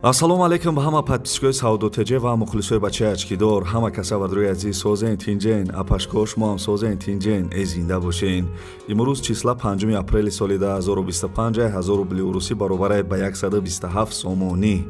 Ассалому алайкум ба ҳама подписчикои Савдо ТЖ ва мухлисои бачаи очкидор. Ҳама каса вадрӯи азиз, созен, тинҷен. Апашко, шумоам созен, тинҷен, э, зинда бошен. Имрӯз числа 5 апрели соли 2025, 1000 рубли урусӣ баробарай ба 127 сомонӣ.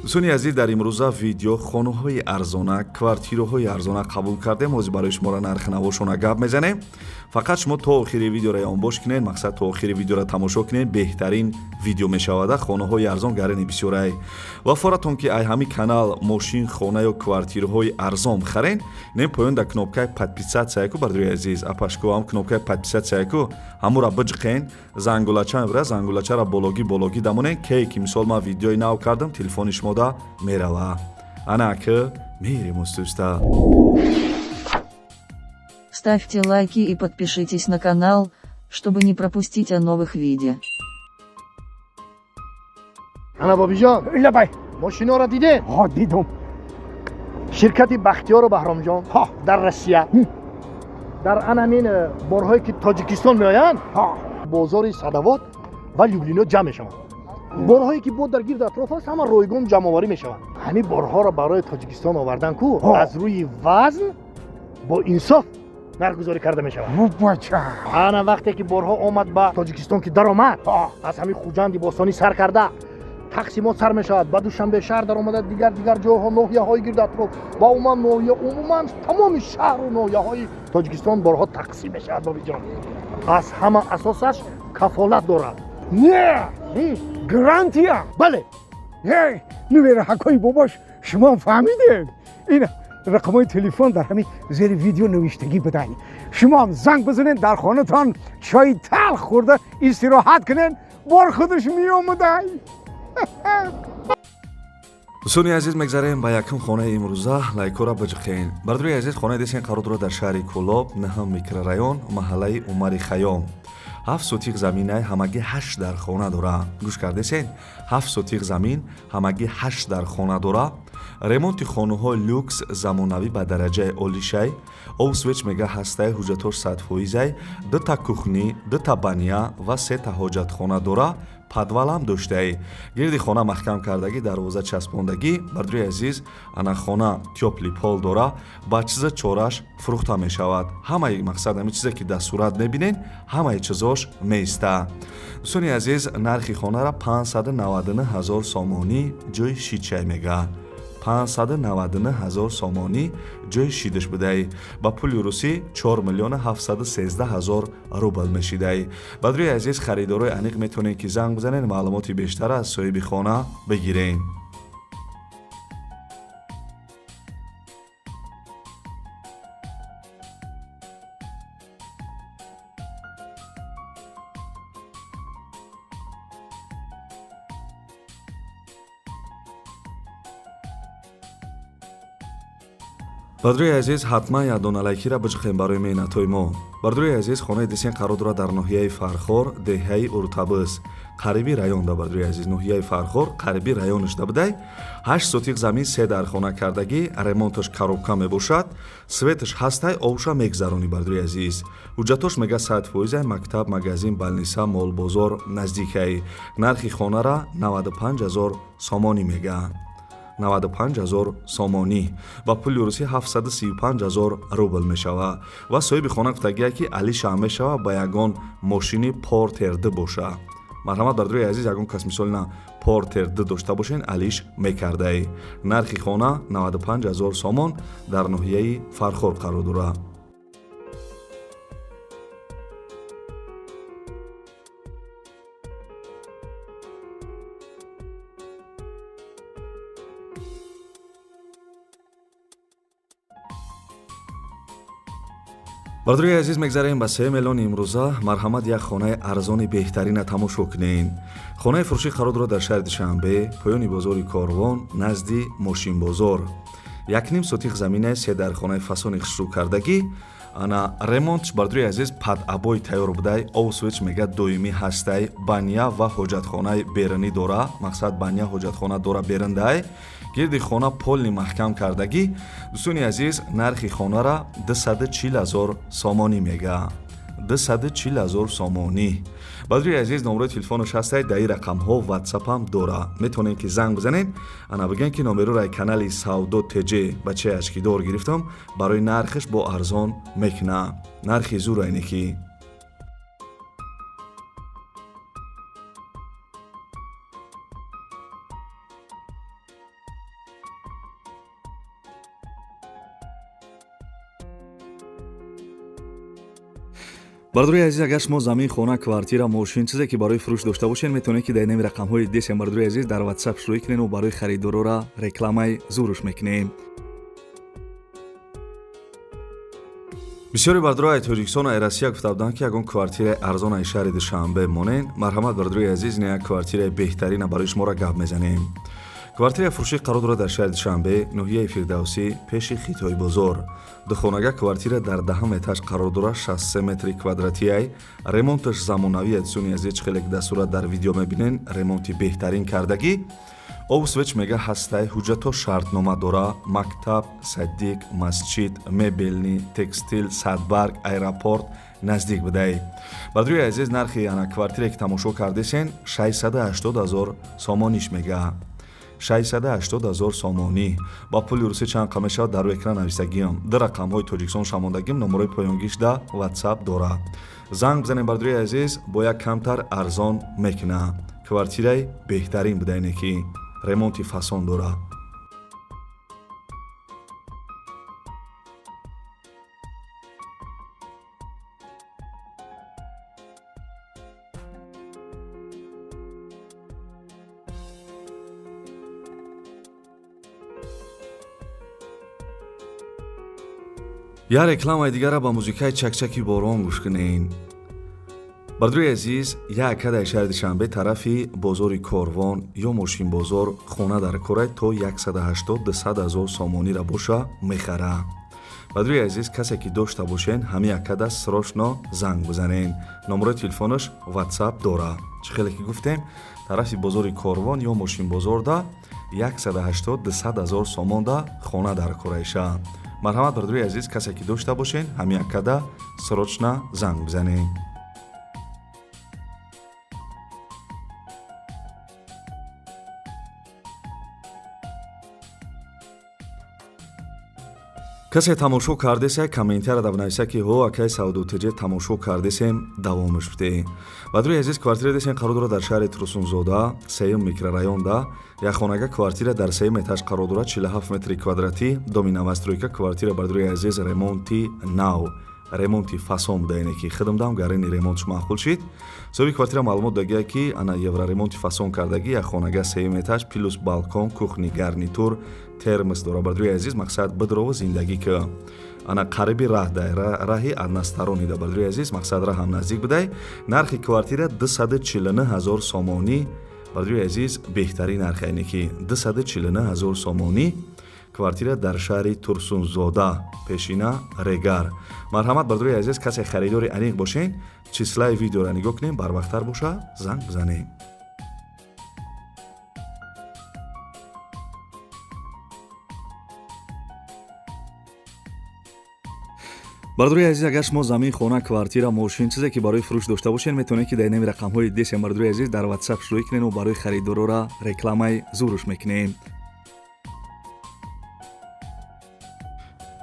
Дӯстони азиз, дар имрӯза видео хонаҳои арзона, квартираҳои арзона қабул кардем. Ҳозир барои шуморо нархи навошона гап мезанем. Фақат шумо то охири видеоро ёнбош кунед, мақсад, то охири видеоро тамошо кунед, беҳтарин видео мешавада. Хонаҳои арзон гарани бисёрай ва форатон ки ай ҳами канал мошин, хона ё квартираҳои арзон бихарен, не, поён дар кнопкаи подписаться яку, бардори азиз, апашко, ҳам кнопкаи подписаться яку, ҳамура биҷиқен, зангулача мебара, зангулачара бологӣ бологӣ дамонен, кей ки мисол ман видеои нав кардам, телефони шумода мерава. Ана ки мерем устуста. Ставьте лайки и подпишитесь на канал, чтобы не пропустить о новых видео. Ана, бобиҷон. Лабай. Мошиноро дидем. Ҳо, дидум. Ширкати Бахтиёру Баҳромҷон ҳо дар Россия дар анамин борҳое ки Тоҷикистон меоянд, ҳо бозори Садовод ва Люблино ҷамъ мешаванд. Борҳое ки бо дар гирд атроф аст, ҳама ройгон ҷамъоварӣ мешаванд. Ҳамин борҳоро барои Тоҷикистон овардан ку аз рӯи вазн бо инсоф нархгузорӣ карда мешавад. Бача. Ана, вақте ки борҳо омад ба Тоҷикистон, ки даромад, аз ҳамин Хуҷанди бостонӣ сар карда, тақсимот сар мешавад, ба Душанбе шаҳр даромада, дигар дигар ҷойҳо, ноҳияҳои гирд атроф ва умуман ноҳия, умуман тамоми шаҳру ноҳияҳои Тоҷикистон борҳо тақсим мешавад. Бобиҷон, аз ҳама асосаш кафолат дорад. Не, гарантия. Бале. Е, нувераҳакҳои бобош, шумо фаҳмидед, ин рақамҳои телефон дар ҳамин зери видео навиштагӣ будай. Шумоам занг бизанед, дар хонатон чои талх хӯрда истироҳат кунед, бор худаш меомадай. Дӯстони азиз, мегзарем ба якум хонаи имрӯза. Лайкора биҷиқен. Бардори азиз, хонаи десен қарор дорад дар шаҳри Кӯлоб, наҳам микрорайон, маҳаллаи Умари Хаём. 7 сотих заминай, ҳамагӣ ҳашт дар хона дора. Гӯш кардесен? 7 сотих замин, ҳамагӣ ҳашт дар хона дора. Ремонти хонаҳо люкс, замонавӣ, ба дараҷаи олишай. Об, свет мега ҳастай, ҳуҷҷатош 100%-ай. Дута кухня, дута баня ва сета ҳоҷатхона дора, подвалам доштаи. Гирди хона маҳкам кардагӣ, дарвоза часпондагӣ. Бардори азиз, ана, хона тёплый пол дора. Ба чиза чораш фурӯхта мешавад. Ҳамаи, мақсад, ҳамин чизе ки дар сурат мебинед, ҳамаи чизош меиста. Дӯстони азиз, нархи хонара 599 ҳазор сомонӣ ҷои шидшай мега. 599 ҳазор сомонӣ ҷои шидаш будай. Ба пули русӣ 4 миллиона 713 ҳазор рубл мешидай. Бардори азиз, харидорои аниқ метавонед ки занг бизанед, маълумоти бештар аз соҳиби хона бигиред. Бардори азиз, ҳатман якдона лайкира биҷиқем барои меҳнатҳои мо. Бардори азиз, хонаи десен қарор дорад дар ноҳияи Фархор, деҳаи Уртабиз, қариби районда. Бардори азиз, ноҳияи Фархор, қариби районашда будай. 8 сотих замин, се дархона кардагӣ, ремонташ коробка мебошад, светаш ҳастай, овша мегзаронӣ. Бардори азиз, ҳуҷҷатош мега 100%-ай. Мактаб, магазин, больница, молбозор наздикай. Нархи хонара 95 ҳазор сомонӣ мега. 95 ҳазор сомонӣ ба пули русӣ 735 ҳазор рубл мешавад. Ва соҳиби хона гуфтагия, ки алишам мешавад, ба ягон мошини Портер д боша. Марҳамат, бардори азиз, ягон кас мисоли на Портер д дошта бошен, алиш мекардай. Нархи хона 95 ҳазор сомон, дар ноҳияи Фархор қарор дорад. Бардори азиз, мегзарем ба 3 миллиони имрӯза. Марҳамат, як хонаи арзони беҳтарина тамошо кунед. Хонаи фурӯшӣ қарор дорад дар шаҳри Душанбе, поёни бозори Корвон, назди мошинбозор. 1,5 сотих заминаи, се дар хонаи фасони хушрӯ кардагӣ. Ана, ремонтш, бардори азиз, под обои тайёр будай. Об, свет мега доимӣ ҳастай. Баня ва ҳоҷатхонаи берунӣ дора, мақсад, баня, ҳоҷатхона дора берундай. Гирди хона полный маҳкам кардагӣ. Дӯстони азиз, нархи хонара 240 ҳазор сомонӣ мега. 240 ҳазор сомонӣ. Баъдри азиз, номерои телефонаш ҳастай, дар ин рақамҳо ватсапам дора, метавонем ки занг бизанед, ана бигӯем ки номероро канали Савдо ТЖ бачаи ашкидор гирифтам, барои нархаш бо арзон мекуна, нархи зур айне ки. Бардори азиз, агар шумо замин, хона, квартира, мошин, чизе ки барои фурӯш дошта бошед, метавонед ки дар инами рақамҳои десем, бардори азиз, дар ватсап шурӯъ кунед, барои харидорора рекламаи зуруш мекунем. Бисёри бардорои Тоҷикистон ай Россия гуфта буданд, ки ягон квартираи арзон ай шаҳри Душанбе монед. Марҳамат, бардорои азиз, ин як квартираи беҳтарина барои шуморо гап мезанем. Квартираи фурӯшӣ қарор дорад дар шаҳри Душанбе, ноҳияи Фирдавсӣ, пеши Хитои бозор. Духонага квартира дар 10 этаж қарор дорад, 63 метри квадратиай, ремонташ замонавӣ. Дӯстони азиз, чӣ хеле ки дар сурат дар видео мебинен, ремонти беҳтарин кардагӣ. Обу свет мега ҳастай, ҳуҷҷатҳо, шартнома дора, мактаб, садик, масҷид, мебельный, текстил, садбарг, аэропорт наздик будай. Бардори азиз, нархи ана квартире ки тамошо кардесен, 680 ҳазор сомониш мега, 680 ҳазор сомонӣ. Ба пули русӣ чанд қа мешавад, дар рӯи экран нависагиам. Ду рақамҳои Тоҷикистон шамондагим, номерои поёнгиш да ватсап дорад. Занг бизанем, бардори азиз, бо як камтар арзон мекуна. Квартираи беҳтарин будаине ки ремонти фасон дорад. Як рекламаи дигара ба музикаи чакчаки борон гӯш кунед. Бардори азиз, як акадаи шаҳри Душанбе, тарафи бозори Корвон ё мошинбозор, хона дар корай, то 180-200 ҳазор сомонира боша мехара. Бардори азиз, касе ки дошта бошен, ҳамин акада срочно занг бизанен. Номерои телефонаш ватсап дора. Чӣ хеле ки гуфтем, тарафи бозори Корвон ё мошинбозорда 180-200 ҳазор сомонда хона дар корайша. Марҳамат, бардори азиз, касе ки дошта бошен, ҳамин акада срочно занг бизанед. Касе тамошо кардеса, комментария бинависа, ки ҳо, акай Савдо ТЖ, тамошо кардесем, давомаш бите. Бардори азиз, квартира десен қарор дорад дар шаҳри Турсунзода, сеюм микрорайонда. Як хонага квартира дар сеюм этаж қарор дорад, 47 метри квадратӣ, доми новостройка. Квартира, бардори азиз, ремонти нав, ремонти фасон будаине ки хидмдам гарини ремонтш маъқул шид. Соҳиби квартира маълумот дагия, ки ана евроремонти фасон кардагӣ. Як хонага, сеюм этаж, плюс балкон, кухня гарнитур, термос дора. Бардори азиз, мақсад бидрову зиндагӣ ки ана қариби раҳ дай, раҳи односторонний да. Бардори азиз, мақсад раҳам наздик будай. Нархи квартира 249 ҳазор сомонӣ. Бардори азиз, беҳтарин нарх айне ки 249 ҳазор сомонӣ, квартира дар шаҳри Турсунзода, пешина Регар. Марҳамат, бардори азиз, касе харидори аниқ бошен, числаи видеоро нигоҳ кунем, барвақттар боша, занг бизанем. Бардори азиз, агар шумо замин, хона, квартира, мошин, чизе ки барои фурӯш дошта бошед, метавонед ки дар инами рақамҳои десем, бардори азиз, дар ватсап шурӯъ кунед, барои харидорора рекламаи зуруш мекунем.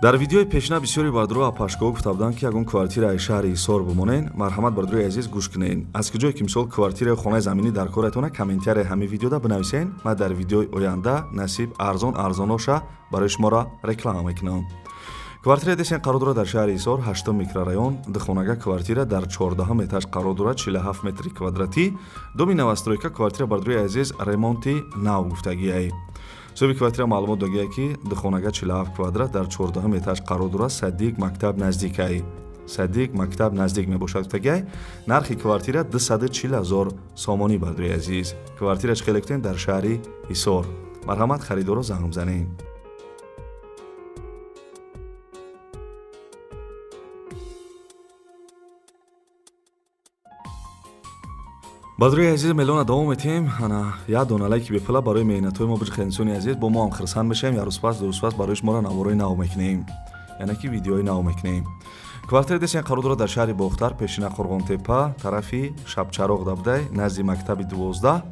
Дар видеои пешина бисёри бардоро апашкоҳо гуфта буданд, ки ягон квартираи шаҳри Ҳисор бимонен. Марҳамат, бардорои азиз, гӯш кунед. Аз куҷое ки мисол квартираи хонаи заминӣ дар коратона, комментарияи ҳамин видеода бинависен, ман дар видеои оянда насиб арзон арзоноша барои шуморо реклама мекунам. Квартира десен қарор дорад дар шаҳри Ҳисор, ҳаштум микрорайон. Духонага квартира дар 14-ҳам этаж қарор дорад, 47 метри квадратӣ, доми новостройка. Квартира, бардорои азиз, ремонти нав гуфтагиай. Соҳиби квартира маълумот догия, ки духонага 47 квадрат дар 14-ҳам этаж қарор дорад, садик, мактаб наздикай, садик, мактаб наздик мебошад гуфтагиай. Нархи квартира 240 ҳазор сомонӣ. Бардорои азиз, квартираш хеле кутем дар шаҳри Ҳисор. Марҳамат, харидоро занг бизанед. Бардорои азиз, мелона давом метиҳем. Ана як дона лайки бепула барои меҳнатҳои мо биҷихед, инсони азиз, бо мо ҳам хирсанд мешавем. Як рӯз пас, 2 рӯз пас барои шуморо наворои нав мекунем, яъне ки видеои нав мекунем. Квартира десен қарор дорад дар шаҳри Бохтар, пешина Қурғонтепа, тарафи Шабчароғ дабдай, назди мактаби 12.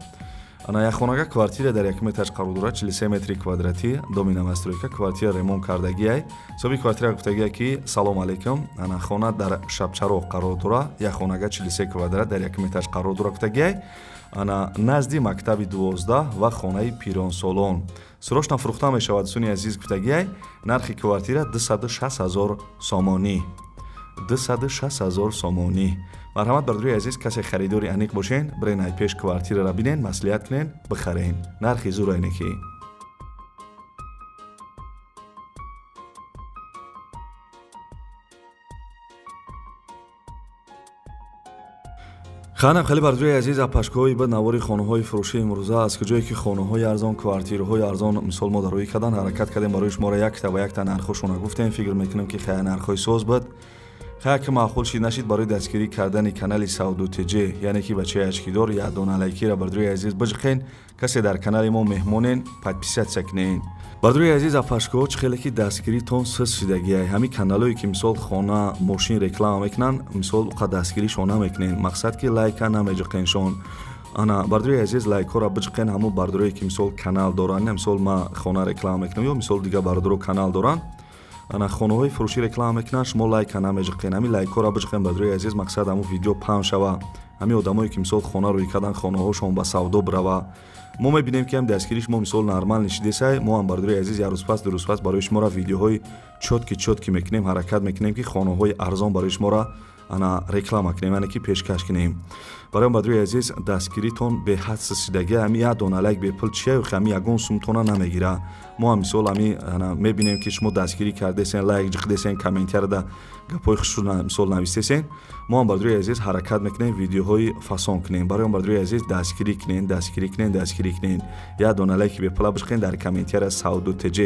Ана як хонага квартира дар якум этаж қарор дорад, 43 метри квадратӣ, доми новостройка, квартира ремонт кардагиай. Соҳиби квартира гуфтагия ки салом алейкум, ана хона дар Шабчароғ қарор дорад, як хонага 43 квадрат дар якум этаж қарор дорад гуфтагиай. Ана назди мактаби 12 ва хонаи пиронсолон. Срочно фурӯхта мешавад, дӯстони азиз гуфтагиай. Нархи квартира 260 ҳазор сомонӣ. 260 ҳазор сомонӣ. Марҳамат, бародарои азиз, касе харидори аниқ бошен, бирен ай пеш квартираро бинен, маслиҳат кунен, бихарен. Нархи зур айнеки. Ханам хеле бародарои азиз, апашкоҳои ба навори хонаҳои фурӯшии имрӯза, аз куҷое ки хонаҳои арзон, квартираҳои арзон мисол мо дароӣ кардан, ҳаракат кардем барои шуморо якта ба якта нархҳошона гуфтем. Фикр мекунем ки хая нархҳои соз буд. Хая ки маъқул шид нашид, барои дастгирӣ кардани канали Савдо ТЖ, яъне ки бачаи ачкидор, як дона лайкира бародарои азиз биҷиқен. Касе дар канали мо меҳмонен, подписаться кунен. Бародарои азиз, апашкоҳо чӣ хеле ки дастгиритон сиз шидагиай. Ҳамин каналое ки мисол хона, мошин реклама мекунанд, мисол уқа дастгиришон намекунен. Мақсад ки лайка намеҷиқеншон. Ана бародарои азиз, лайкҳоро биҷиқен. Ҳамун бародарое ки мисол канал доранд, мисол ма хона реклама мекунам ё мисол дигар бародаро канал доранд, ана хонаҳои фурӯшӣ реклама мекунанд, шумо лайка намеҷиқен. Ҳамин лайкҳоро биҷиқен, бародарои азиз, мақсад ҳамун видео паҳн шава. Ҳамин одамое ки мисол хона рӯй кардан, хонаҳошон ба савдо бирава. Мо мебинем ки ҳам дастгирии шумо мисол нормал нишидесай. Мо ҳам, бародарои азиз, як рӯз пас, ду рӯз пас барои шуморо видеоҳои чёткий чёткий мекунем, ҳаракат мекунем ки хонаҳои арзон барои шуморо ана реклама кунем, яъне ки пешкаш кунем. Барои бародарои азиз, дастгиритон беҳад сисидагӣ. Ҳами як дона лайк бепул чия, ҳами ягон сумтона намегира. Мо ҳам мисол ҳами мебинем ки шумо дастгирӣ кардесен, лайк ҷиқдесен, комментарияда гапҳои хушро мисол нависесен. Мо ҳам, бародарои азиз, ҳаракат мекунем видеоҳои фасон кунем. Барои он, бародарои азиз, дастгирӣ кунен, дастгирӣ кунен, дастгирӣ кунен. Як дона лайки бепула бишқен, дар комментария Савдо ТЖ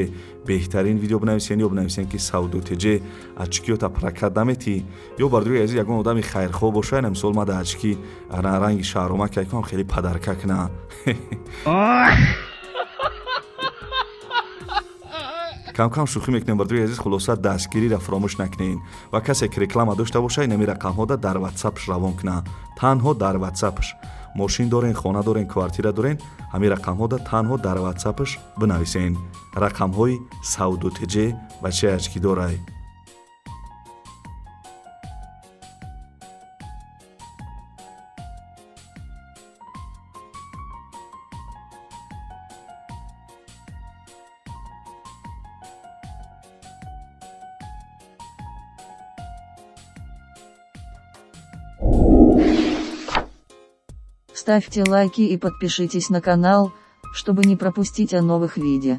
беҳтарин видео бинависен ё бинависен ки Савдо ТЖ очкиёта прокат наметӣ. Ё, бародарои азиз, ягон одами хайрхоҳ боша, ина мисол ма дар очки ранги шаҳрома кайкам хеле подарка куна. Камкам шӯхӣ мекунем, бародарои азиз. Хулоса, дастгириро фаромӯш накунед ва касе ки реклама дошта боша, инами рақамҳода дар ватсапш равон куна. Танҳо дар ватсапш. Мошин дорен, хона дорен, квартира дорен, ҳамин рақамҳода танҳо дар ватсапш бинависен. Рақамҳои Савдо ТЖ бачаи очкидорай. Ставьте лайки и подпишитесь на канал, чтобы не пропустить о новых видео.